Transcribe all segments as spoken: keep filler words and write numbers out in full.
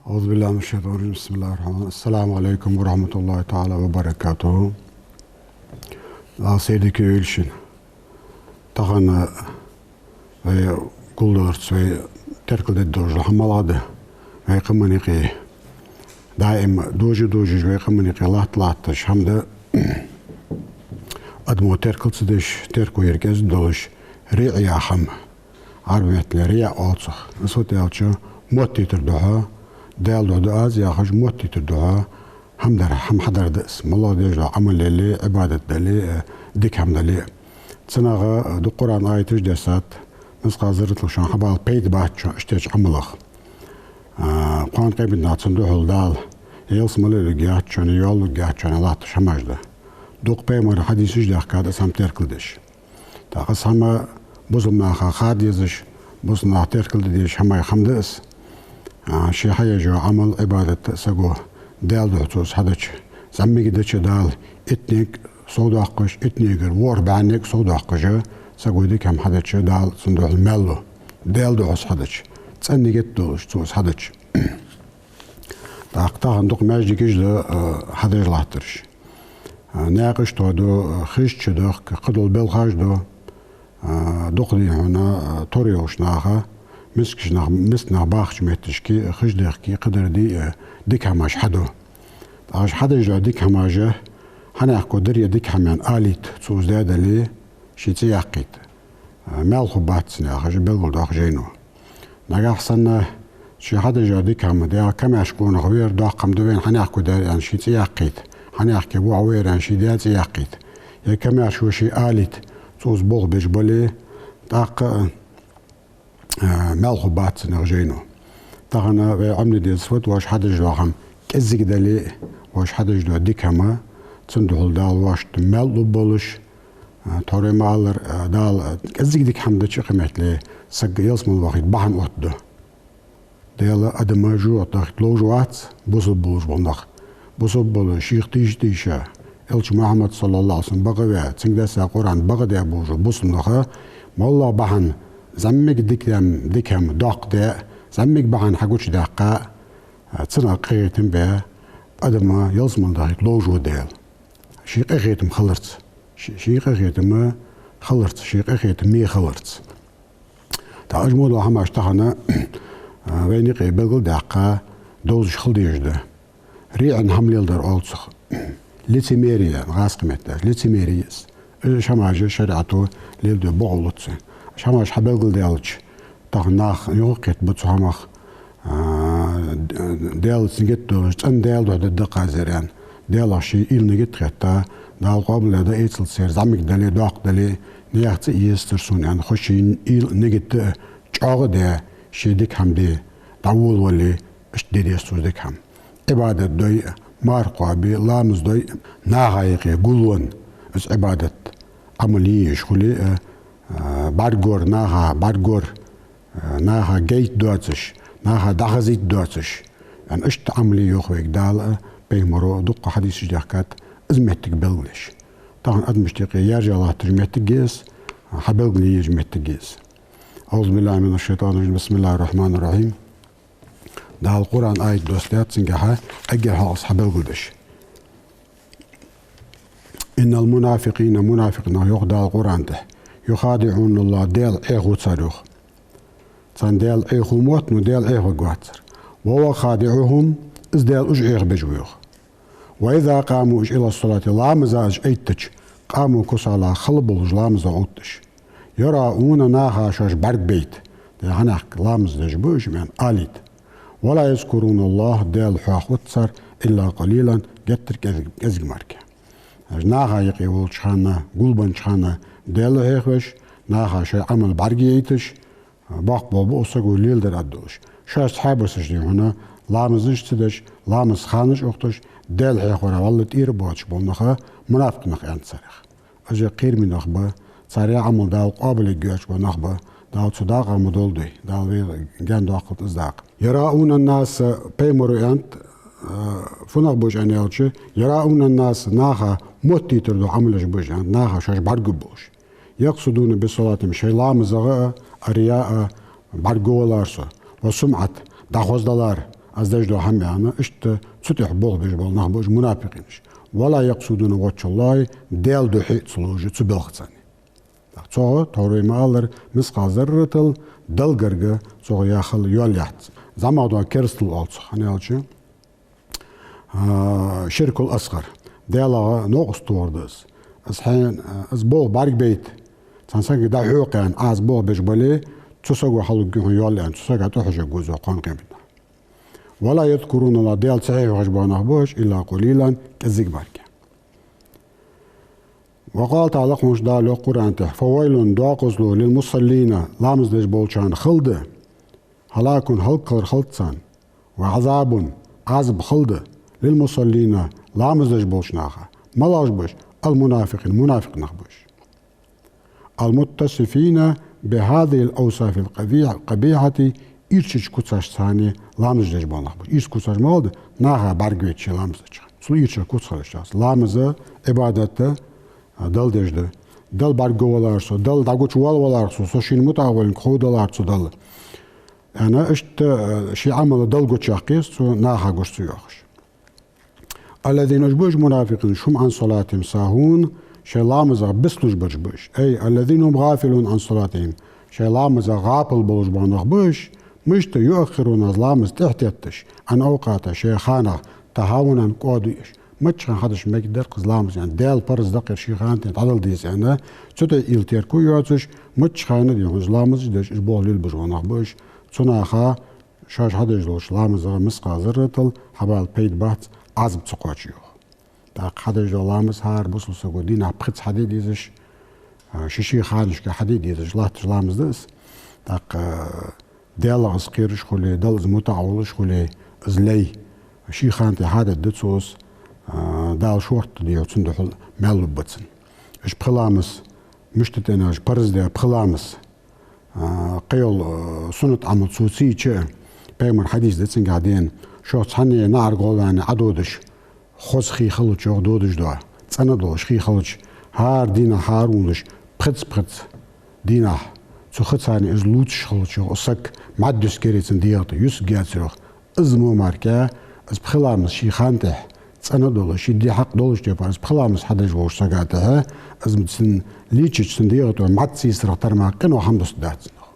أعوذ بالله من الشيطان الرجيم. بسم الله الرحمن الرحيم. السلام عليكم ورحمة الله تعالى وبركاته. Дала сайре дика йойла шун. Тахан вай гулдаларца вай теркалдергдолаш дола хӀама малагӀа да? Вай къаман юкъе даим дожа-дожаш, вай къаман юкъе латта-латташ хӀама да адамо теркал ца деш, терко ер кӀезига долаш, риаъ яха хӀама. Ӏарбий меттала риаъ оал цох. Из фуд аьлча, моттийтар духьа, Даьла духьа да аз яхаш, моттийтар духьа хӀама дар, хӀама хьадар да из. МоллагӀа деш дола Ӏамал яле, Ӏибадат дале, э, дика хӀама дале. Цунах, э, дукха Къуръан аяташ дессад, мискъал зарратал шоана хьабала пайда бац шоана иштта деча Ӏамалах. А, кхоана къематдийнахьа цунна духьал Дала ялсмале лургьяц шоана, йоал лургьяц шоана латташ хӀамаш да. Дукха пайхамара хьадисаш даьхкад из хӀама теркалдеш. ТӀаккха из хӀама бусалба наха ха дезаш, бусалба наха теркалде дезаш хӀамай хӀама да из. А, ше хьаеш йола Ӏамал, Ӏибадат саго Даьла духьа цо из хьадича, зӀамига дича Дала иттанега совдоаккхаш, иттанегара ворхӀ бӀаьннега совдоаккхаш, саго дика хӀама хьадича, Дала цунна духьал маьл лу. Даьла духьа из хьадича, цӀена нигат долаш цо из хьадича. ТӀаккха тахан дукха маьждигаш да, а, хьадеш латтараш. А, наькъаш тоаду, а, хиш чудахка, кхыдола белхаш ду, а, дукха дий хьона, а, тора йолча наха, мискача нах, миска нах бахача метташка хиш дехка, кхыдар дий, а, дика хӀамаш хьаду. ТӀаккха уж хьадеш дола дика хӀамаш, хьанехко дар е дика хӀама аьнна алийта, цо из даь дале, ший цӀи яккхийта. А, маьл хургбац цунна яхаш белгалдоаккх жайно. Нагахьа санна ше хьадеш дола дика хӀама, Даьла, камаьрша къонах вар, доккха хӀама да вайна хьанехко дар аьнна ший цӀи яккхийта, хьанехке воӀ вар аьнна ший даь цӀи яккхийта, е камаьрша ва ше алийта, цо из болх беш бале, тӀаккха, а, маьл хургбац цунна яхаш жайно. Тахан вай Ӏомаде дезаш фуд, вож хьадеш дола хӀама кӀезига дале а, вож хьадеш дола дика хӀама, цунна духьал Дала вайна маьл лу болаш, а, тхьовра ма аллара, а, Дала, а, кӀезига дика хӀама дича, кхы меттел саг ялсмале вахийта бахьан оттаду. Даьла, адам жожагӀате дахийта ловш вац, бусалба болаш бола нах. Бусалба бола, шийх тийша-тийша, Элча Мухьаммад, саллаллахӀу Ӏалайхи ва саллам, бакъ ваь, цунга даьсса Къуръан бакъ даь болаш бола бусалба нах, моллагӀа бахьан, зӀамига дика хӀама, дика хӀама доккха даь, зӀамига бахьан хьагучадаьккха, а, цунах къахетам баь, адам ялсмале дахийта ловш ва Даьла. Ший къахетам хиларца. Ший, ший къахетам хиларца, ший къахетаме хиларца. ТӀаккха уж мо дола хӀамаш тахан, а, вайна юкъе белгалдаьккха, довзаш хила дезаш да. РиаӀан хӀама леладар оал цох. Лицемерие, гӀазкхий меттала, лицемерие я из. Уж хӀамаш шариӀато леладе бокъо лу цун. Уж хӀамаш хьабелгалдаьлча, тахан нах юхакхетаргба цу хӀамах, а, д-, Даьлаца нигат долаш, цӀена Даьла духьа дергда-кх аз ер аьнна. Даьлах ший уйла, нигат хетта, Дала къоабалдаь дӀаэцалца ер, зӀамига дале, доккха дале, наьха цӀи езацар сона аьнна, хоза ший уйла, нигат а чӀоагӀа а даь, ше дика хӀама де дӀаволавале, иштта де деза цо из дика хӀама. Ӏибадат дой а, марха кхоабе а, ламаз дой а, наха юкъе гулвенна, из Ӏибадат, Ӏамал е езаш хуле а, а, бӀаргагор, наха бӀаргагор, а, наха гайта доацаш, наха дӀахазийта доацаш, аьнна, иштта Ӏамал е йоах вайга Дала а, пайхамаро а, дукха хьадисаш даьхкад из моттиг белгалдеш. Тахан адамашта юкъе яьржа латташ моттиг я из, хьабелгалъеш моттиг я из. أعوذ بالله من الشيطان الرجيم. بسم الله الرحمن الرحيم. Дала Къуръан аят доссадаьд, цунгахьа эггара хьалха из хьабелгалдеш. إن المنافقين, мунафикъ нах, йоах Дала Къуръан тӀа, يخادعون الله, Даьла Ӏехаву цар, йоах. Царна Даьла Ӏехо мотт, но Даьла Ӏехавергвац цар. وهو خادعهم, из Даьла уж Ӏехабеш ва, йоах. وإذا قاموا, уж, إلى الصلاة, ламаза уж эттача, قاموا كسالى, хала болаш ламаза отташ. يراءون, наха шоаш бӀаргабайта. Дий хьона, ламаз деш ба уж, аьнна, алийта. ولا يذكرون الله, Даьла хьоахавац цар, إلا قليلا, геттара кӀезиг-, кӀезига мара. Наха юкъе волча хана, гулбеннача хана Даьла хьоахавеш, наха шоай Ӏамал бӀаргаяйташ, боккха болх ба укх саго леладер, аргдолаш. Шоаш цхьабараш, дий хьона, ламазаш ца деш, ламаза ханаш ухташ, Даьла хьоахавара вӀалла тӀера боацаш бола нах мунафикъ нах аьннад царех. Уж кхераме нах ба, цар яь Ӏамал Дала къоабалъергйоацаш бола нах ба, Дала цу дакъа ма долда вай, Дала вай гаьна доаккхалда из дакъа. يراءون الناس, пайхамаро аьннад, а, фу нах ба уж аьнна аьлча, يراءون الناس, наха моттийтар дола Ӏамалаш ба уж, аьннад, наха шоаш бӀаргагургболаш. يقصدون بصلاتهم, шоай ламазах а, а, рияъ а, бӀаргавалар со, والسمعة, дӀахоздалар, аз деш дола хӀама, аьнна, иштта цу тӀехьа болх беш бола нах ба уж мунафикъинаш. ولا يقصدون وجه الله, Даьла духьа а ца ловш цу балхаца. ТӀаккха цох, тхьовра вай ма аллара, мискъал зарратал Далла гарга цох яхал йоал яц. ЗӀамагӀа дола керастал оал цох, хӀана аьлча, а, ширкул асгӀар. Даьлагара новкъост тохар да из. Из хьайна, а, из болх бӀаргабайта цхьан сага дӀахьокха аьнна, Ӏа из болх беш бале, цу саго хьалургья хьона йоал аьнна, цу сага тӀахьожаргва из кхоана къематдийнахьа. ولا يذكرون الله, Даьла ца хьоахадеш бола нах ба уж, إلا قليلا, кӀезига мара. وقال تعالى, хӀанз Дала йоах Къуръан тӀа: فويل, докъазло, للمصلين, ламаз деш болчарна хилда, هلاك, хӀалакхилар хилда царна, وعذاب, Ӏазап хилда, للمصلين, ламаз деш болча наха. Малаш ба уж? المنافقين, мунафикъ нах ба уж. المتصفين بهذه الأوصاف القبيحة, القبيحة, ийрчача куцашца ламаз деш бола нах ба уж. Ийрча куцаш малаш да? Наха бӀаргавайта ше ламаз деча хана. Цул ийрча куц хилар дац. Ламаз, Ӏибадат, а, Далла деш да. Далла бӀаргавалар со, Далла дӀагучавалавалар со, со шийна мутӀахьа волга ховдалар цо Далла. Аьнна, иштта, а, ший Ӏамал Далла гучаяккха еза цо, наха гуш ца йоахаш. الذين, уж ба уж мунафикъинаш, هم عن صلاتهم ساهون, шоай ламазах бицлуш бараш ба уж. أي الذين هم غافلون عن صلاتهم, шоай ламазах гӀапал болаш бола нах ба уж. Мишта? يؤخرون, из ламаз тӀехьатетташ, عن أوقاتها, шоай ханах, تهاونا, кӀоадо еш. Мичча хана хьадеш мегаргдар-кх из ламаз, яӀни Даьла парз даккхар ший хана тӀа дӀадала деза аьнна, цу тӀа уйла терко йоацаш, мичча хана а дий хьона из ламаз деш, уж болх лелабеш бола нах ба уж. Цу наха шоаш хьадеш долча ламазах мискъал зарратал хьабала пайда бац, Ӏазап ца кхоач, йоах. ТӀаккха хьадеш дола ламаз хӀара бусалба саго дийнахьа пхезза хьаде дезаш, а, ший-ший ханашка хьаде дезаш латташ ламаз да из. ТӀаккха Даьлах из кхераш хуле, Далла из мутӀахьа волаш хуле, из лай, ший хана тӀа хьадергда цо из, а, Дала шортта дийхьа цун духьал маьл лургба цунна. Уж пхи ламаз, мишта тӀа аьнна, уж парз даь пхи ламаз, а, кхыйола, а, суннат Ӏамал цо ца йича а, пайхамара хьадис да цунга денна: шух цхьанне наӀар гӀолла Ӏододаш, хоза хий хилча, йоах, додаш дола, цӀена долаш хий хилча, хӀара дийнахьа хӀара уллаш, пхезза-пхезза дийнахьа цу хица из лувцаш хилча, йоах, саг мӀад юсаргьярий цун дегӀа тӀа? Юсаргьяцар, йоах. Из мо мара-кх, из пхи ламаз ший хана тӀа цӀена долаш, ший де хьакъ долаш тайпара из пхи ламаз хьадеш волча сага тӀа, из цун лийчача цун дегӀа тӀа мӀад ца йисарах тара мара къинош хӀама дустаргдац цунах.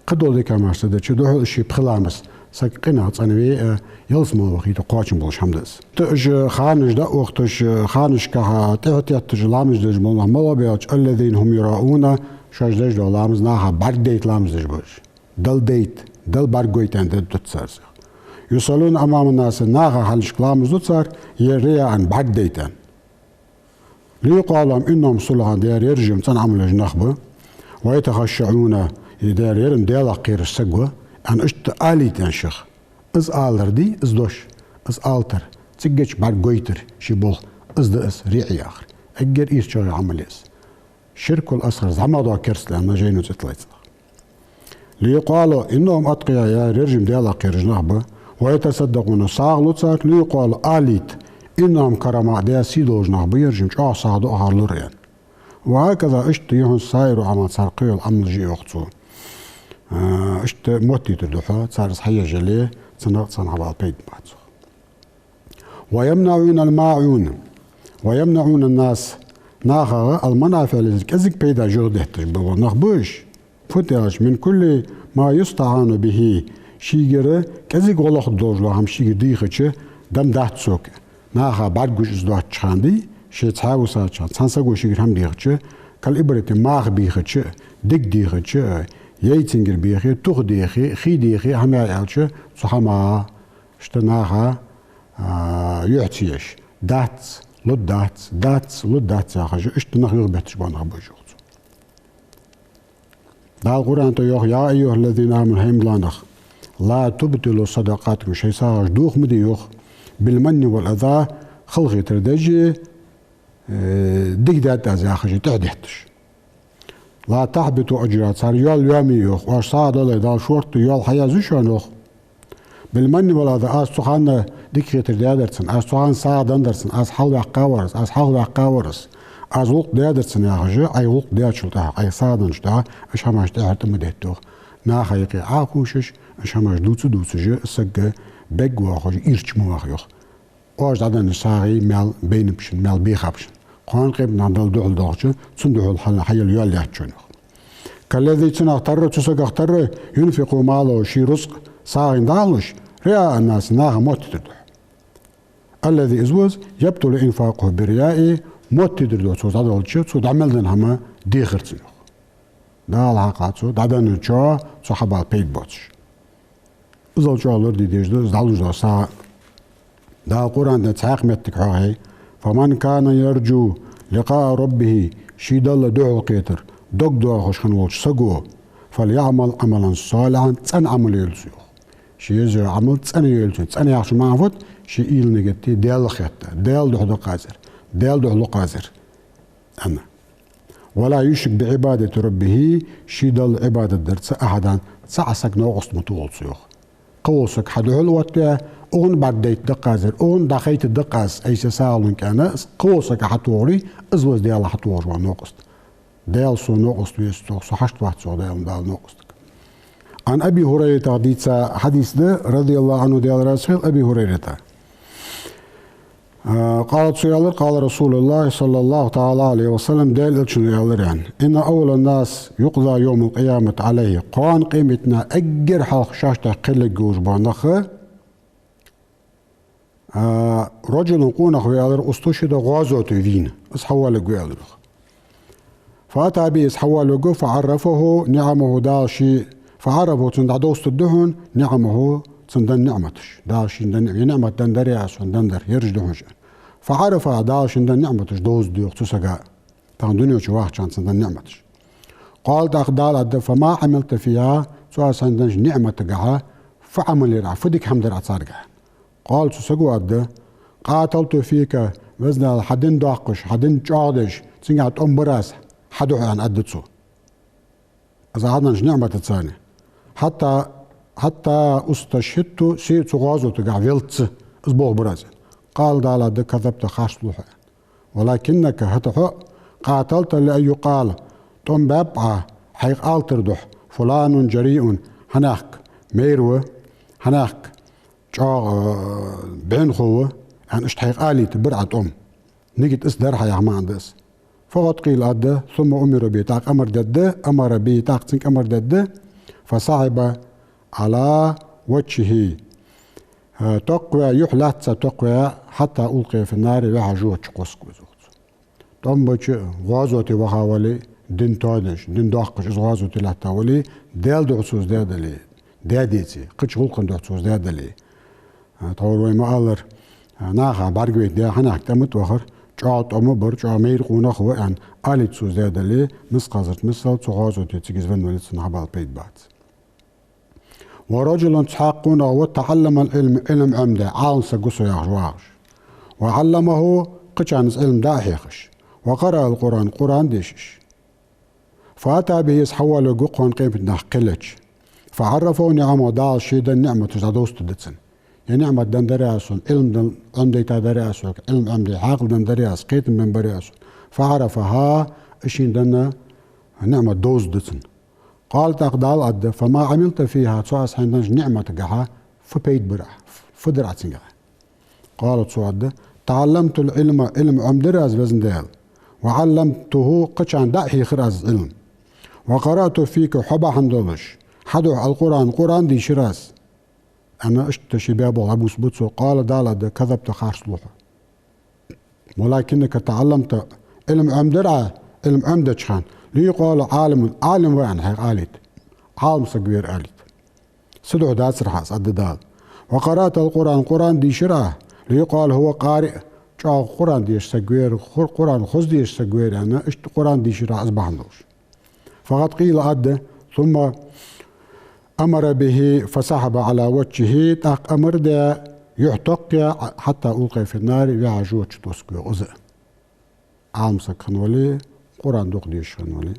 Кхыдола дика хӀамаш ца дича духьал ший пхи ламаз саг къинах цӀенве а, ялсмала вахийта кхоачам болаш хӀама да из. ТӀаккха уж ханаш дӀаохийташ, ханашка тӀехьатетташ ламаз деш бола нах малаш ба аьлча: الذين هم يراءون, шоаш деш дола ламаз наха бӀаргадайта ламаз деш ба уж. Далла дайта, Далла бӀаргагойта аьнна деш да цар из. يصلون أمام الناس, наха хьалхашка ламаз ду цар, رياء, бӀаргадайта аьнна. ليقال لهم إنهم صلحاء, дера ераш-м цӀена Ӏамал еш нах ба. ويتخشعون, дера ер-м Даьлах кхераш саг ва, аьнна, иштта алийта аьнна ших. Из алар дий, из дош, из ала тара, циггача бӀаргагойтар ший болх, из да из рияъ яхар. Эггара ийрчагӀа Ӏамал я из. Ширкул асгӀар, зӀамагӀа дола керастал аьнна жайно цӀи тиллай цунах. ليقال إنهم أتقياء, ер-м Даьлах кхераш нах ба. ويتصدقون, сагӀа лу цар, ليقال, алийта, إنهم كرماء, Даьла сий долаш нах ба ер-м, чӀоагӀа сагӀа ду ахар лур аьнна. وهكذا, иштта я хьона سائر الأعمال, цар кхыйола Ӏамалаш а, йоах цо. А, иштта моттийтар духьа, цар из хьаеш яле, цунах царна хьабала пайда бац, йоах. ويمنعون الماعون ويمنعون الناس, нахах المنافع, кӀезига пайда жагӀа детташ бола нах ба уж. Фуд аьлча: من كل ما يستعان به, шийгара кӀезига гӀо лохаргдолаш дола хӀама шийгара дийхача, дам дац цо. Наха бӀаргагуш из доацача хана дий, ше цхьаь висача хана, цхьан саго шийгара хӀама дийхача, كالإبرة, маха бийхача, диг дийхача, яй цунгара бийхе, тух дийхе, хий дийхе, хӀама яь аьлча, цу хӀаман, иштта наха, а, юхь ца еш, дац, лургдац, дац, лургдац яхаш, иштта нах юхабетташ бола нах ба уж, йоах цо. Дала Къуръан тӀа йоах: يا أيها الذين آمنوا, хӀай иман дилла нах, لا تبطلوا صدقاتكم, шоай сагӀаш доха ма де, йоах, بالمن والأذى, халахетар деш а, э, дика даьд аз яхаш а тӀехьадетташ. لا تحبطوا أجورهم, цар йоал йоа ма е, йоах. Оаш сагӀа дале, Дала шортта йоал хьаязду шоана, йоах. بالمن والأذى, аз цу хана дикахетар даьдар цунна, аз цу хана сагӀа деннадар цунна, аз хьалваьккха вар из, аз хьалхаваьккха вар из, аз гӀулакх даьдар цунна яхаш а, Ӏа гӀулакх даьчул тӀехьагӀа, Ӏа сагӀа денначул тӀехьагӀа, уж хӀамаш тӀехьара тӀа ма детта, йоах. Наха юкъе Ӏоховшаш, уж хӀамаш дувца-дувцаш, саг бегвоаккхаш, ирча ма ваха, йоах. Оаш дӀаденнача сагӀий маьл байнаб шун, маьл бехаб шун. Кхоана къематдийнахьа Далла духьал доахача, цунна духьал хьа-, хьаяла йоал яц шоана, йоах. كالذي цунах тарра, цу сагах тарра, ينفق ماله ший рузкъ, сагӀийна дӀалуш, رئاء الناس наха моттадара духьа. الذي из ва из, يبطل إنفاقه بالرياء моттадара духьа цо из дӀадалча, цо дӀа мел денна хӀама дехар цунах. Дала хьакъехьа цо дӀаденначоа цо хьабала пайда боацаш. Иззал чӀоагӀа лораде дезаш да из дӀалуш дола сагӀа. Дала Къуръан тӀа цхьаькха моттиг хьоахаю: فمن كان يرجو لقاء ربه ший Далла духьалкхетар дог доахаш хинна волча саго, فليعمل عملا صالحا цӀена Ӏамал йойла цо, йоах. Ше еза Ӏамал цӀена йойла цо. ЦӀена яхачун маӀан фуд? Ше уйла, нигат Даьлах хетта, Даьла духьа да-кх из ер, Даьла духьа лу-кх из ер, аьнна. ولا يشرك بعبادة ربه ший Далла Ӏибадат дарца أحدا цхьа саг новкъост ма тохалва цо, йоах. Кхывола саг хьа духьал оттаваь, укхунна бӀаргадайта да-кх из ер, укхунна дӀахайта да-кх из, айса сагӀа лун кӀаьнна, кхывола саг хьатохар, из ва из Даьла хьатохаш вола новкъост. Даьла сона новкъост везац, со хьашт вац, йоах Даьла, Дала новкъостага. عن أبي هريرة дийца хьадис да, رضي الله عنه Даьла раьза хилва Аби ХӀурайрата. А, قال цо аьлар, قال رسول الله صلى الله تعالى عليه وسلم Даьла Элчано аьлар, яӀни: إن أول الناس يقضى يوم القيامة عليه кхоана къематдийнахьа эггара хьалха шоашта кхелларгйолаш бола нах, а, رجل къонах ва, аьлар, استشهد гӀазоте вийна, из хьавоалларгва, аьлар, йоах. فأتى به из хьавоалларгва, فعرفه نعمه Дала ший, فعرفه цунна дӀадовзийтаргда хьона نعمه цунна денна ниӀматаш. Дала шийна денна, е ниӀмат деннадар, е аз хьона деннадар, ераш да хьона шоана. فعرفها Дала шийна денна ниӀматаш довзаргда, йоах, цу сага, тахан дунен чу вахача хана цунна денна ниӀматаш. قال тӀаккха Дала аргда: فما عملت فيها цу аз хьайна деннача ниӀматагахьа фу Ӏамал йир Ӏа, фу дика хӀама дир Ӏа царгахьа? قال цу саго аргда: قاتلت فيك Веза Даьла, хьа дин доаккхаш, хьа дин чӀоагӀдеш, цунгахьа тӀом бир аз хьа духьа, аьнна, аргда цо. Из Ӏа деннача ниӀматаца. حتى, حتى استشهدت се цу гӀазотагахьа веллалца, из болх бир аз. قال Дала аргда: كذبت харц лув хьо. ولكنك хӀаьта хьо قاتلت لأن يقال тӀом баьб Ӏа хьайх алатара духьа: فلان جريء хьанехк майра ва, хьанехк чӀоагӀа, э, бӀенхо ва, аьнна, иштта хьайх алийта бир Ӏа тӀом. Нигат из дар хьа яха маӀан да из. فقد قيل аргда: ثم أمر به тӀаккха амар дергда, أمر به тӀаккха цунга амар дергда, فصعد على وجهه, э, токхаваь, юхь лаьцача токхаваь, حتى ألقي في النار ваьхьа жожагӀате кхоссаргва из, йоах цо. ТӀом беча гӀазоте ваха вале, дин тоадеш, дин доаккхаш из гӀазоте лаьтта вале, Даьла духьа цо из даь дале, даь деце, кхыча гӀулакха духьа цо из даь дале, а, тховра вай ма аллара, а, наха бӀаргавайта даь хьанехк тӀа ма тӀавахар, чӀоагӀа тӀом а бир, чӀоагӀа майра къонах ва, аьнна, алийта цо из даь дале, мискъал заррат мисал цу гӀазоте цига из венна вале, цунна хьабала пайда бац. ورجل цхьа къонах ва تعلم العلم Ӏилма Ӏомадаь, Ӏалам саг ва со яхаш вагӀаш. وعلمه кхычарна из Ӏилма дӀа а хьехаш. وقرأ القرآن Къуръан дешаш. فأتى به из хьавоалларгва кхоана къематдийнахьа кхеллача. فعرفه نعمه Дала ший денна ниӀматаш дӀадовзийтаргда цунна. Е ниӀмат деннадар аз хьона, Ӏилма дан-, Ӏомадайтадар аз хьога, Ӏилма Ӏомаде хьаькъал деннадар аз, кхетам беннабар аз хьона. فعرفها из шийна денна ниӀмат довзаргда цунна. قال тӀаккха Дала аргда: فما عملت فيها цу аз хьайна деннача ниӀматагахьа фу пайда бир Ӏа, фу дир Ӏа цунгахьа? قال цо аргда: تعلمت العلم Ӏилма Ӏомадир аз, Веза Даьла, وعلمته кхычарна дӀа а хьехар аз Ӏилма. وقرأت فيك хьо бахьан долаш, хьа духьа القرآن Къуръан дийшар аз, аьнна, иштта ший баь болх дӀабувцаргба цо. قال Дала аргда: كذبت харц лув хьо. ولكنك تعلمت Ӏилма Ӏомадир Ӏа, Ӏилма Ӏомадеча хана, ليقال عالم Ӏалим ва аьнна хьайх алийта. Ӏалам саг ва ер алийта. Са духьа дацар хьа из, аргда Дала. وقرأت القرآن Къуръан дийшар Ӏа, ليقال هو قارئ чӀоагӀа Къуръан дешаш саг ва ер, Къур-, Къуръан хоза дешаш саг ва ер аьнна, иштта Къуръан дийшар Ӏа из бахьан долаш. فقد قيل аргда: ثم أمر به فصعد على وجهه тӀаккха амар даь, юхь токхаяь, حتى ألقي في النار ваьхьа жожагӀате доссаргва из. Ӏалам саг хинна вале, Къуръан дукха дешаш хинна вале.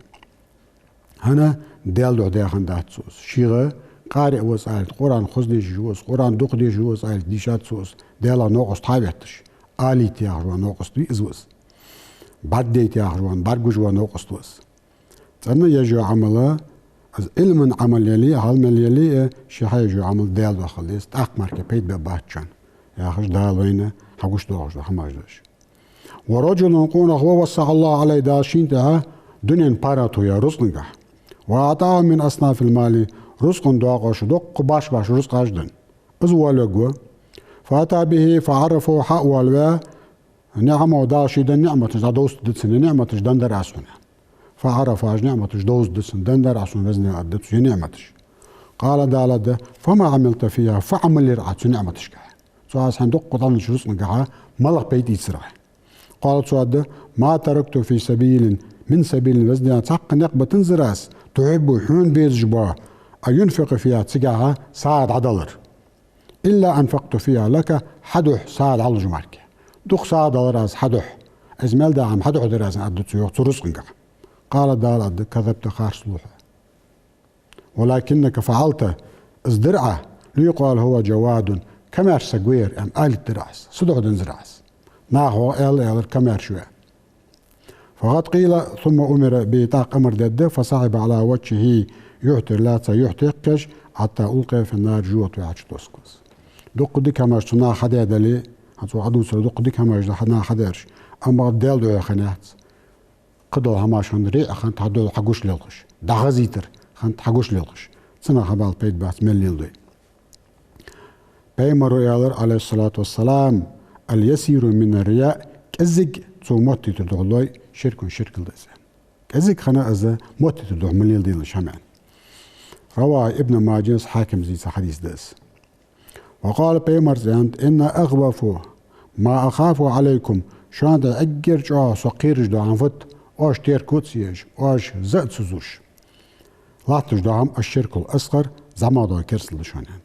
ХӀана, Даьла духьа даь хиннадац цо из. Шийга къариъ ва из алийта, Къуръан хоза дешаш ва из, Къуръан дукха дешаш ва из алийта дийшад цо из, Даьлах новкъост хьаветташ. Алийта яхаш вола новкъост вий из ва из. БӀаргадайта яхаш вола, бӀаргагуш вола новкъост ва из. ЦӀена еш йола Ӏамал Из Ӏилман Ӏамал яле а, хьал мел яле а, ший хьаеш йола Ӏамал Даьла духьа хила деза, тӀаккха мара кхы пайда бергбац шоана, яхаш, Дала вайна хьагучадоахаш да хӀамаш да уж. ورجل, къонах ва, وسع الله عليه, Дала шийна тӀехьа дунен паргӀато яь рузкъангахьа. وأعطاه من أصناف المال, рузкъан дакъош дукха башха-башха рузкъаш денна. Из волавергва. فأتى به فعرفه, хьа а волаваь, نعمه, Дала ший денна ниӀматаш дӀадовзийтаргда цунна, ниӀматаш деннадар аз хьона. فعرفها, уж ниӀматаш довзаргда цунна, деннадар аз хьона, Веза Даьла, аргда цо, ер ниӀматаш. قال, Дала аргда: فما عملت فيها, фу Ӏамал йир Ӏа цу ниӀматашкахьа? Цо аз хьайна дукха деннача рузкъангахьа малагӀа пайда ийцар Ӏа? قال, цо аргда: ما تركت في سبيل, من سبيل, Веза Даьла, цхьаккха никъ битанзар аз, تحب, хьона безаш бола, أن ينفق فيها, цигахьа сагӀа дӀадалар. إلا أنفقت فيها لك, хьа духьа сагӀа дӀалуш мара. Дукха сагӀа далар аз хьа духьа. Из мел даь хӀама хьа духьа дир аз, аргда цо, йоах, цу рузкъангахьа. قال, Дала аргда: كذبت, харц лув хьо. ولكنك فعلت, из дир Ӏа, ليقال هو جواد, камаьрша саг ва ер, аьнна, алийта дир Ӏа из, цу духьа дензар Ӏа из. Наха хьо аьлар, аьлар, камаьрша ва. فقد قيل ثم أمر به, тӀаккха амар дергда, فصعد على وجهه, юхь тӀара лаьца юхь тӀаеккхаш, حتى ألقي في النار, жожагӀате чутоссаргва из. Дукха дика хӀамаш цо наха хьадаь дале, хӀанз цо Ӏадувцар дукха дика хӀамаш да наха хьадаьраш, амма Даьла духьа хиннаяц. Кхыдола хӀамаш хинна, риаъ хиннад, хьадола хьагуш лелхаш, дӀахазийтар хиннад, хьагуш лелхаш. Цунах хьабала пайда бац, мел леладой. Пайхамара аьлар, عليه الصلاة والسلام: اليسير من الرياء, кӀезига цо моттийтар духьа лой, شرك, ширк да из. КӀезига хинна из моттийтар духьа ма леладе шоана. رواه ابن ماجه, Хьакима дийца хьадис да из. وقال, пайхамара аьннад: إن أخوف ما أخاف عليكم, шоана тӀа эггара чӀоагӀа со кхераш дола хӀама фуд, оаш терко ца еш, оаш за а ца зувш латташ дола хӀама, الشرك الأصغر, зӀамагӀа дола керастал да шоана, аьннад.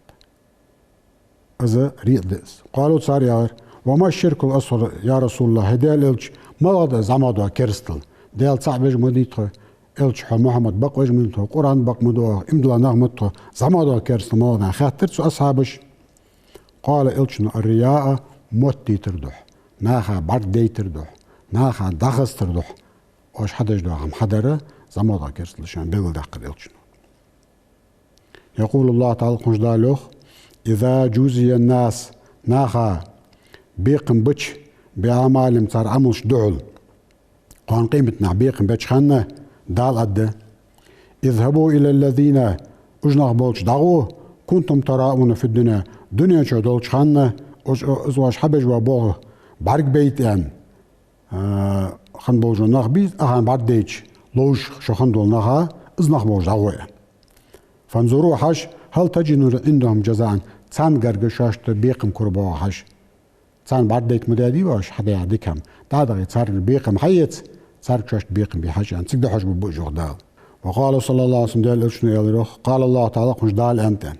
Из риаъ да из. قالوا, цар аьлар: وما الشرك الأصغر يا رسول الله, хӀай Даьла элча, малагӀа да из зӀамагӀа дола керастал? Даьла цаӀ веш ма дий тхо, элча хьо Мухьаммад бакъвеш ма дий тхо, Къуръан бакъ ма ду оаха, иман дилла нах ма дий тхо, зӀамагӀа дола керастал малагӀа да, аьнна хаьттар цу асхьабаша. قال, элчано: الرياء, моттийтар духьа, наха бӀаргадайтар духьа, наха дӀахазийтар духьа оаш хьадеш дола хӀама хьадар зӀамагӀа дола керастал да шоана, белгалдаьккхар элчано. يقول الله تعالى, кхунаш Дала йоах: إذا جوزي الناس, наха бекхам бича, بأعمالهم, цар Ӏамалашта духьал, кхоана къематдийнахьа бекхам беча хана Дала аргда: اذهبوا إلى الذين, уж нах болча дӀагӀо, كنتم تراءون في الدنيا, дунен чу долча хана, уж, из оаш хьабеш бола болх бӀаргабайта аьнна, а, хинна болаш бола нах бий, ахьа бӀаргадайча ловш шо хинна дола наха, из нах болча дӀагӀо, аьнна. فانظروا, хьажа, هل تجدون عندهم جزاء, царна гарга шоашта бекхам кора боагӀа хьажа. Царна бӀаргадайта ма даьдий оаш хьадаь дика хӀама. ДӀадахе, царгара бекхам хьаэца, царга шоашта бекхам бе хьажа, аьнна, цига дӀахьош ба уж, йоах Дала. وقال صلى الله عليه وسلم, Даьла элчано аьлар, йоах: قال الله تعالى, кхунаш Дала аьннад, аьнна: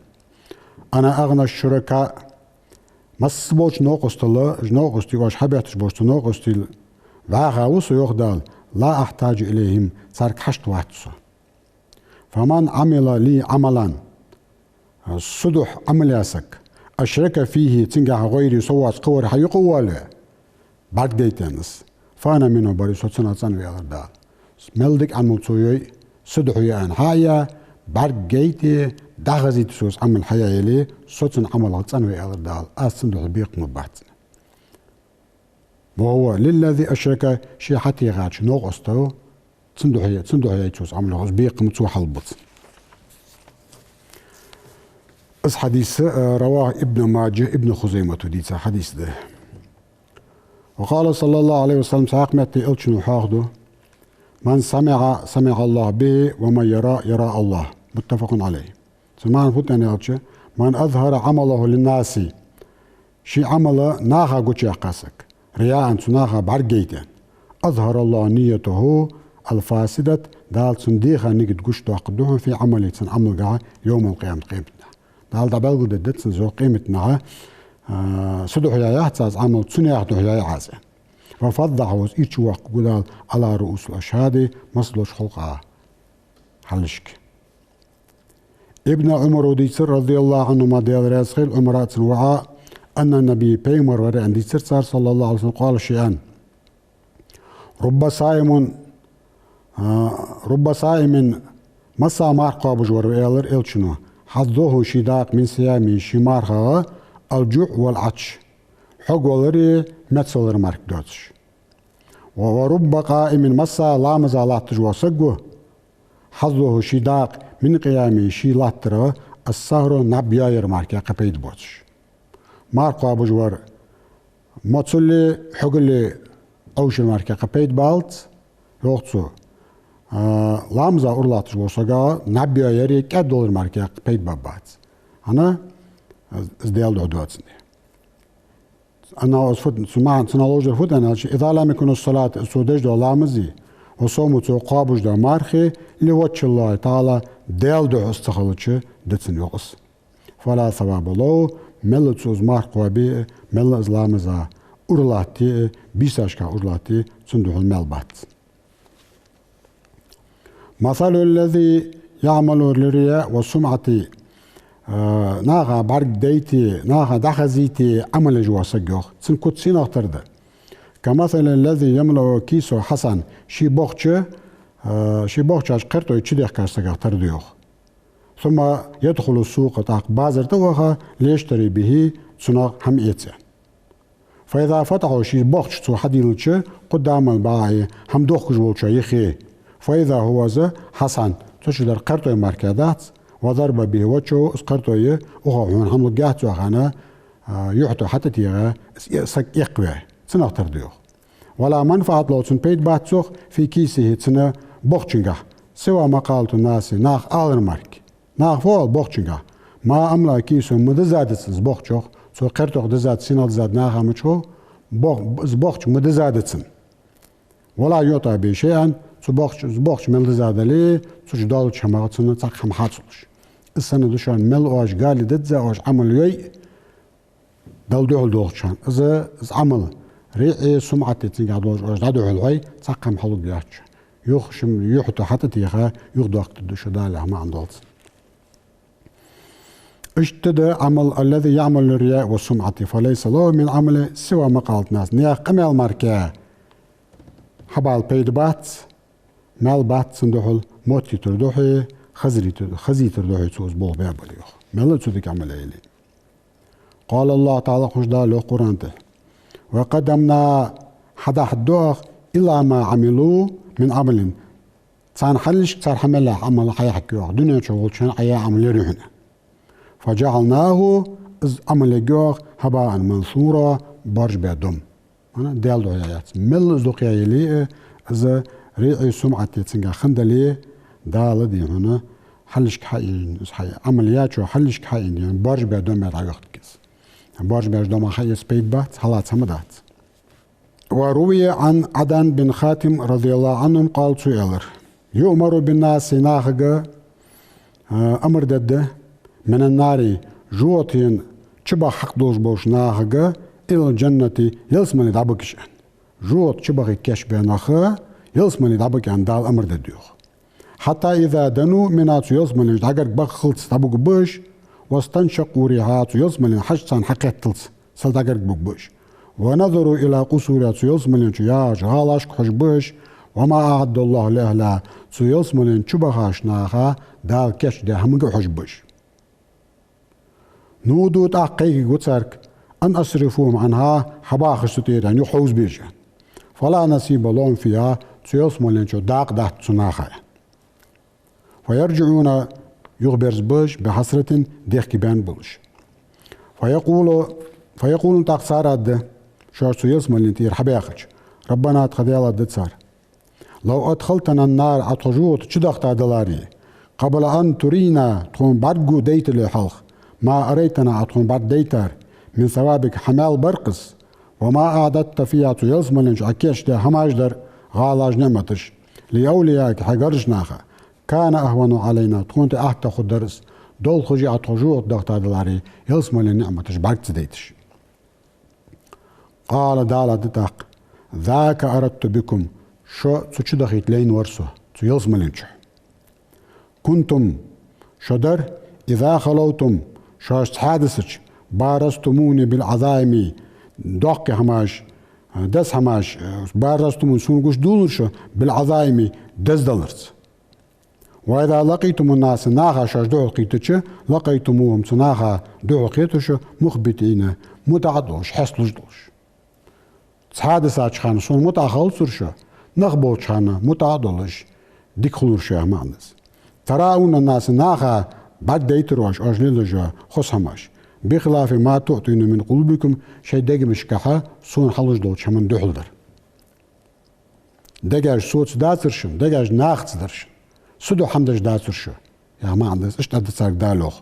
أنا أغنى الشركاء, масса болча новкъостал, уж новкъостий, оаш хьабетташ болча цу новкъостий вӀаьха ва со, йоах Дала, لا أحتاج إليهم, царга хьашт вац со. فمن عمل لي عملا, са духьа Ӏамал яь саг, أشرك فيه, цунгахьа غيري, со воацаш кхывар хьаюкъе воалаве, бӀаргадайта аьнна из, فأنا منه بريء, со цунах цӀена ва, аьлар Дала. Мел дика Ӏамал цо йой, са духьа я аьнна хьаяь, бӀаргагайта, дӀахазийта цо из Ӏамал хьаяь яле, со цун Ӏамалах цӀена ва, аьлар Дала, аз цун духьал бекхам лургбац цунна. وهو للذي أشرك, ше хьатӀехача новкъосто, цун духьа, цун духьа яьй цо из Ӏамал, из бекхам цо хьалбу цунна. Из хьадис, а, رواه ابن ماجه, Ибн Хузаймата дийца хьадис да. وقال صلى الله عليه وسلم, цхьаькха метте элчано хьоахаду: من سمع سمع الله به ومن يرى يرى الله. متفق عليه. Цун маӀан фуд аьлча: من أظهر عمله للناس, ший Ӏамал наха гучаяьккха саг, رياء, цу наха бӀаргагайта, أظهر الله نيته الفاسدة, Дала цун дегӀа нигат гучадоаккхаргда хьона, في عمله, цун Ӏамалгахьа, يوم القيامة, къематдийнахьа. Дала дӀабелгалдергда цунна, йоах, къематдийнахьа, а, са духьа яь яц аз Ӏамал, цунах духьа яь я аз, аьнна. وفضحه, из ирчувоаккхаргва Дала, على رؤوس الأشهاد, массадолча халкъа хьалхашка. Ибн Ӏумара дийцар, رضي الله عنهما, Даьла раьза хилва Ӏумара, цун воӀа, أن النبي, пайхамар вар аьнна дийцар цар, صلى الله عليه وسلم, قال, ше аьннад: رب صائم, а, رب صائم Масса марха кхоабаш вар, аьлар элчано, حظه ший дакъа, من صيامه ший мархах, الجوع والعطش хьогвалари мецвалари мара доацаш. ورب قائم масса ламаза латташ вола саг ва, حظه ший дакъа, من قيامه ший латтарах, السحر наб йоаяр мара кхы пайда боацаш. Марха кхоабаш вар моцалли, хьогалли Ӏовшар мара кхы пайда балац, йоах цо. А, ламаза уралатташ вола сага наб йоаяри кӀаьдвалари мара кхы пайда бац. ХӀана? Из Даьла духьа доацаш да. Анна ос фут, цу маӀан, цу наложар фут аьнна аьлча, إذا لم يكن الصلاة цо деш дола ламази, والصوم цо кхоабаш дола мархи, لوجه الله تعالى Даьла духьа из ца хилча, да цунна, йоах из. فلا ثواب له мел цо из марха кхоабе, мел из ламаза уралатте, бийсашка уралатте, цунна духьал мел бац. مثل الذي يعمل للرياء والسمعة а, наха бӀаргадайта, наха дӀахазийта Ӏамал еш вола саг, йоах. Цун куц сенах тара да? كمثل الذي يملأ كيسه حصى ший бохча, а, ший бохчаш кхертӀой чудехкача сагах тара да, йоах. ثم يدخل السوق тӀаккха базар тӀа ваха, ليشتري به цунах хӀама эца. فإذا فتحه ший бохча цо хьадийлача, قدام البائع хӀама дохкаш волча юхе, فإذا هو из حصى цу чу дар кхертӀой мара кхы дац, وضرب به وجهه из кхертӀой, укхо хьона хӀама лургьяц аьнна, а, юхь тӀа хьатӀатеха, из э-, саг эккхаваь, цунах тара да, йоах. ولا منفعة له цунна пайда бац цох, في كيسه цун бохчунгахь, سوى مقالة الناس наха алар мара. Наха фу оал бохчунгахь? ما أملأ كيسه ма диззадац из бохчох, цо кхертӀох диззад, сенах диззад наха мичахьа, бох-, из бохча ма диззадац цунна. ولا يعطى به شيئا цу бохча, из бохча мел диззадале, цу чу долча хӀамах цунна цхьаккха хӀама хьа ца луш. Из санна да шоана мел оаш гали дизза оаш Ӏамал йой, Даьла духьал долча хана. Из, из Ӏамал, رياء وسمعة цунгахь долаш оаш дӀадухьал хьой, цхьаккха хӀама хьалургьяц. Юха шим, юхь тӀа хьатӀатеха, юхадоаккхаргда шо Дала яхача маӀан долаш. Иштта да Ӏамал, الذي يعمل للرياء والسمعة فليس له من عمله سوى مقالة الناس наьха къамаьл мара кхы хьабала пайда бац, маьл бац цунна духьал, моттийтар духьа, хазийтар, хазийтар духьа цо из болх баь бале, йоах. Мел цу дика Ӏамал яь яле. قال الله تعالى ховш Дала йоах Къуръан тӀа: وقدمنا хьадахьаргда оаха إلى ما عملوا من عمل царна хьалхашка цар хӀама мел яь Ӏамал хьаяхьаргья оаха, дунен чу волча хана Ӏа яь Ӏамал яр хьона. فجعلناه из Ӏамал ергья оаха هباء منثورا боржабаь дом. Ана Даьла духьа яь яц. Мел из дукха яь яле а, из رياء وسمعة цунгахь хинна дале, Дала дий хьона хьалхашка хьаийна, из хьа-, Ӏамал яьчо хьалхашка хьаийна дий хьона боржабаь дом мел дӀавоаккх из. Боржабаьча домах хьаэца пайда бац, хьалаца хӀама дац. وروي عن عدي بن حاتم رضي الله عنهم قال цо аьлар: يؤمر بالناس нахага, а, амар дергда من النار животах чубаха хьакъ долаш болча нахага إلى الجنة ялсмале дӀабига уж. Живот чубахийта кийчбаь нах ялсмале дӀабига аьнна Дала амар дергда йоах. حتى إذا دنوا منها цу ялсмален чу дӀагарга бахалца дӀабугаргба уж, واستنشقوا ريحها цу ялсмален хьаж царна хьакхетталца сел дӀагарга бугаргба уж. ونظروا إلى قصورها цу ялсмален чу ягӀача гӀалашка хьожаргба уж, وما أعد الله لأهلها цу ялсмален чубахача наха Дала кийчдаь хӀамага хьожаргба уж. نودوا тӀаккха кхайкаргва царга أن أصرفوهم عنها хьабахаш цу тӀера аьнна, юха хьовзабе уж аьнна. فلا نصيب لهم فيها цу ялсмален чу дакъа дац цу наха аьнна. فيرجعون юхаберзаргба уж بحسرة дехке баьнна болаш. فيقول، فيقولون тӀаккха цар аргда, шоаш цу ялсмален тӀера хьабаьхача: ربنا тха Даьла, аргда цар, لو أدخلتنا النار Ӏа тхо живот чудахийтадаларе, قبل أن ترينا тхона бӀаргадайтале хьалха, ما أريتنا Ӏа тхона бӀаргадайтар, من ثوابك хьа маьл бар-кх из, وما أعددت فيها цу ялсмален чу Ӏа кийчдаь хӀамаш дар, гӀалаш, ниӀматаш, لأوليائك хьай гаргарча наха, كان أهون علينا тхона тӀа аьттув хургдар из, долхаш Ӏа тхо живот дахийтадаларе ялсмален ниӀматаш бӀарга ца дайташ. قال Дала аргда тӀаккха: ذاك أردت بكم шо цу чу дахийта лайна вар со, цу ялсмален чу. كنتم шо дар, إذا خلوتم шоаш цхьаь дисача, بارزتموني بالعظائم доккхий хӀамаш, деза хӀамаш, بارزتموني сона гуш долаш шо, بالعظائم дезадаларца. وإذا لقيتم الناس, наха шоаш духьалкхийттача, لقيتموهم, цу наха духьалкхетар шо, مخبتين, мутӀахьа долаш, хьесталуш долаш. Цхьа дисача хана сона мутӀахьа хилацар шо, нах болча хана мутӀахьа долаш, дика хулар шо, яха маӀан да из. تراءون الناس, наха бӀаргадайтар оаш, оаш лелаш йола хоза хӀамаш. بخلاف ما تعطون من قلوبكم, шоай дегашкахьа сона хьалуш долча хӀаман духьал дар. Дегаш соца дацар шун, дегаш нахаца дар шун. Са духьа хӀама деш дацар шо, яха маӀан да из, иштта аргда царга Дала, йоах.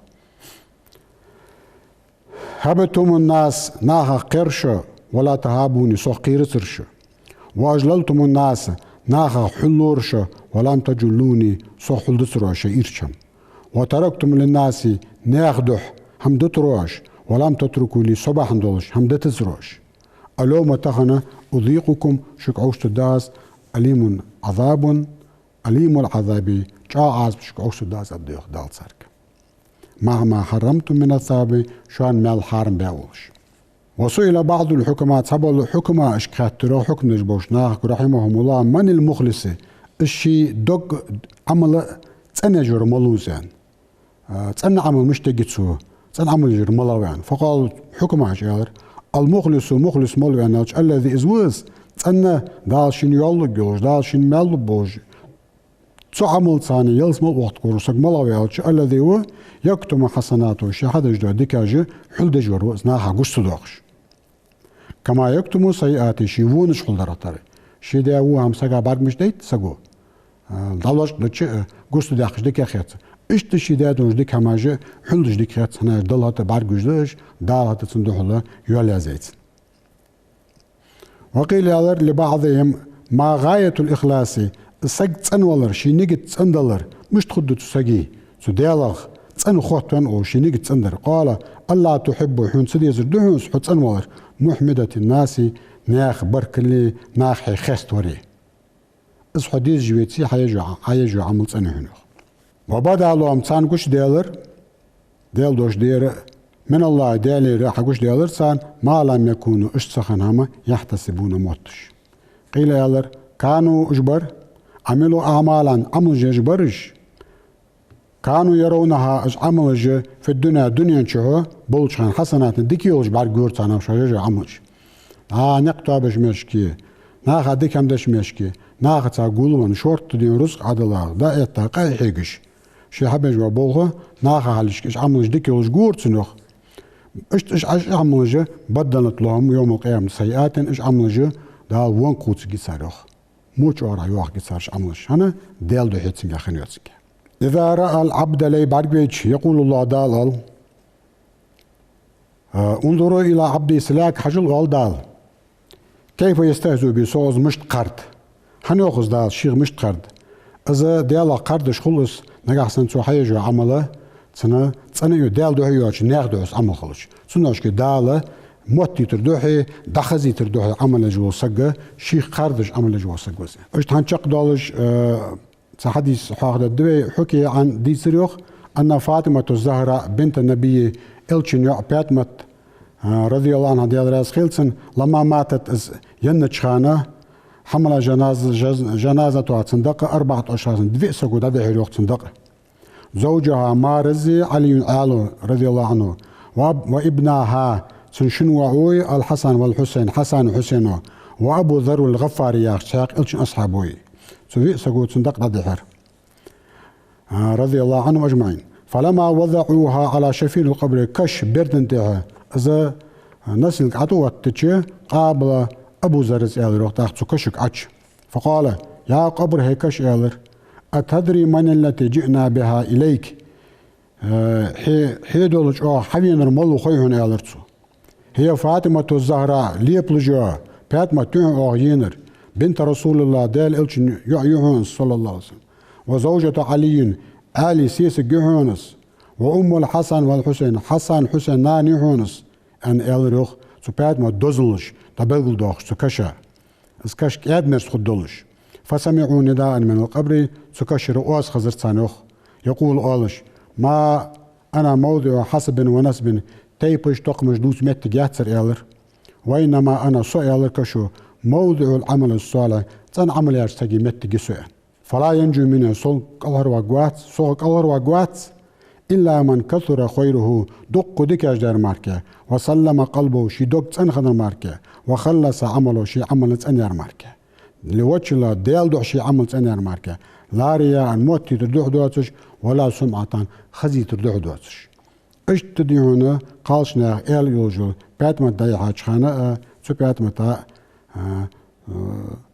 هبتم الناس, нахах кхер шо, ولا تهابون, сох кхерацар шо. وأجللتم الناس, нахах хьуллора шо, ولم تجلوني, сох хьулдацар оаш шоай ирча хӀама. وتركتم للناس, наьха духьа хӀама дитар оаш, ولم تتركوا لي, со бахьан долаш хӀама дитацар оаш. اليوم, тахан, أذيقكم, шуга Ӏовшадергда аз, أليم عذاب, أليم العذاب, чӀоагӀа Ӏазап шуга Ӏовшадергда аз, аргда, йоах Дала царга. مع ما حرمتم من الثواب, шоана мел хьарам баь волаш. وسئل بعض الحكماء, цхьабола хьукамашка хаьттар, хьукам деш болча нахага, رحمهم الله, من المخلص, из ший дог, Ӏамал цӀена еш вар малув из, аьнна. А, цӀена Ӏамал мишта ергья цо, цӀена Ӏамал еш вар малав, аьнна. فقال, хьукамаша аьлар: المخلص, мухлис малув, аьнна аьлча, الذي, из ва из, цӀена Дала шийна йоалларг йолаш, Дала шийна мел лургболаш, цу Ӏамалца ялсмала вахийтаргволаш саг малав аьлча, الذي, ва, يكتم حسناته, ше хьадеш дола дикаш хьулдеш вар ва из, наха гуш ца доахаш. كما يكتم سيئاته, ший вонаш хьулдарах тара. Ше даь во хӀама сага бӀарга мишта дайт саго? А, дӀалочкъадича, а, гуш ца даьккхача дика хет цунна. Иштта ше даь долаш дика хӀамаш хьулдеш дика хет цунна, хӀана аьлча Далла хӀаьта бӀаргагуш да уж, Дала хӀаьта цунна духьала йоал язъяьй цунна. وقيل, аьлар, لبعضهم: ما غاية الإخلاص, саг цӀенвалар, ший нигат цӀендалар мишта хургда цу сага, цу Даьлах цӀена хотта венна волаш ший нигат цӀендар? قال: ألا تحب, хьона ца дезар да хьона из, хьо цӀенвалар, محمدة الناس, наьха баркалле, наха хье хеставаре. Из хьо дезаш веце, хьа еш йола, хьа еш йола Ӏамал цӀена я хьона, йоах. وبدا لهم, царна гучадаьлар, Даьла дош дера, من الله, Даьлагара хьагучадаьлар царна, ما لم يكونوا, уж ца хинна хӀама, يحتسبون, мотташ. قيل, аьлар: كانوا, уж бар, عملوا أعمالا, Ӏамалаш еш бар уж, كانوا يرونها, уж Ӏамалаш, في الدنيا, дунен чухь болча хана, حسنات, дика йолаш бӀаргагур царна уж еш йола Ӏамалаш. А, никъ тоабеш мешке, наха дика хӀама деш мешке, нахаца гулвенна, шортта дийна рузкъа Ӏодилла, дӀаэтта къахьегаш, ше хьабеш бола болх наха хьалхашка, уж Ӏамалаш дика йолаш гур цунна, йоах. Иштта уж, уж Ӏамалаш, بدلت لهم يوم القيامة سيئات, уж Ӏамалаш Дала вонга кхувсаргья цар, йоах. Во чӀоагӀа йоахаргья цар уж Ӏамалаш, хӀана, Даьла духьа цунга хинна йоацилга. إذا رأى العبد, лай бӀаргавайча, يقول الله, Дала оал: انظروا إلى عبدي, са лаьга хьажал, оал Дала. كيف يستهزئ بي, сох из мишта кхарда. ХӀана, йоах из, Дала шийх мишта кхарда? Из Даьлах кхардаш хул из, нагахьа санна цо хьаеш йола Ӏамал цунна цӀена а йоацаш, Даьла духьа а йоацаш, наьха духьа из Ӏамал хилча. Цудухьа Дала моттийтар духьа, дӀахазийтар духьа Ӏамал еш вола саг, шийх кхардаш Ӏамал еш вола саг ва из. Иштта хӀанз чакхдоалаш, э, цхьа хьадис хьоахадергда вай, حكي عن, дийцар, йоах, أن فاطمة الزهراء بنت النبي, Элчан йоӀ ПаьтӀамат, а, رضي الله عنها, Даьла раьза хилва цунна, لما ماتت, из еннача хана, حمل جناز-, جز-, جنازتها, цун дакъа, أربعة أشخاص, диъ саго дӀадихьар, йоах, цун дакъа. زوجها, маьраз, علي, Ӏаьлас, رضي الله عنه, وأب-, وابناها, цун шин воӀ ва, الحسن والحسين, Хьасан, Хьусейно, وأبو ذر الغفاري яхаш цхьаькха Элчан асхьаб ва. Цу виъ саго цун дакъа дӀадихьар, а, رضي الله عنهم أجمعين. فلما وضعوها على شفير القبر, каша бердан тӀа из, а, носилка ӀотӀаоттача, قال أبو ذر, аьлар, йоах, тӀаккха цу кашага Ӏочу. فقال: يا قبر, хӀай каша, аьлар, أتدري من التي جئنا بها إليك؟ Э, хье, хье долча оаха хьавенар мала ва хой хьона, аьлар цо. هي فاطمة الزهراء, лепалуш йола ПаьтӀамат я хьона оаха енар, بنت رسول الله, Даьла Элчан йоӀ я хьона из, صلى الله عليه وسلم, وزوجة علي, Ӏаьлий сесаг я хьона из, وأم الحسن والحسين, Хьасан, Хьусейн нана я хьона из, аьнна, аьлар, йоах, цу ПаьтӀамата дозалаш дӀабелгалдоахаш цу каша. Из каша кӀаьда-мерза хургдолаш. فسمعوا نداء من القبر, цу кашара оаз хезар царна, йоах, يقول, оалаш: ما أنا موضع حسب ونسب, тайпаш, токхамаш дувца моттиг яц ер, аьлар. وإنما أنا, со, аьлар кашо, موضع العمل الصالح, цӀена Ӏамал еча сага моттиг я со, аьнна. فلا ينجو منه, цул кӀалхарваргвац, цох кӀалхарваргвац, إلا من كثر خيره, дукха дикаш дар мара, وسلم قلبه, ший дог цӀена хиннар мара, وخلص عمله, ший Ӏамал цӀена яр мара. لوجه الله, Даьла духьа ший Ӏамал цӀена яр мара. لا رياء, моттийтар духьа доацаш, ولا سمعة, хазийтар духьа доацаш. Иштта да хьона кхалсанаьха аьла йолаш йола ПаьтӀамат дӀаяхьача хана а, цу ПаьтӀамата а, а, а,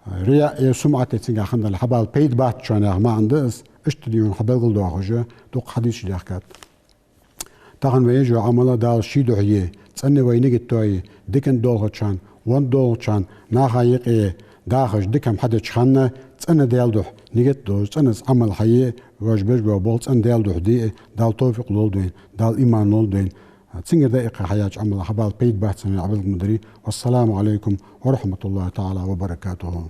рияъ е сумӀат е цунгахь хиннадале хьабала пайда бац шоана яха маӀан да из, иштта да хьона хьабелгалдоахаш, дукха хьадисаш даьхкад. Тахан вай еш йола Ӏамал Дала ший духьа е, цӀена вай нигат тоае, дикан долхача хана, ван долхача хана, наха юкъе дахаш дика хӀама хьадеча хана, цӀена Даьла духьа нигат долаш, цӀенаца Ӏамал хьае, вож беш бола болх цӀена Даьла духьа де, Дала товфикъ лолда вайна, Дала иман лолда вайна. Цунгара дӀаиккха хьаяьча Ӏамала хьабала пайда бац аьнна, Ӏабилгма дари. والسلام عليكم ورحمة الله تعالى وبركاته.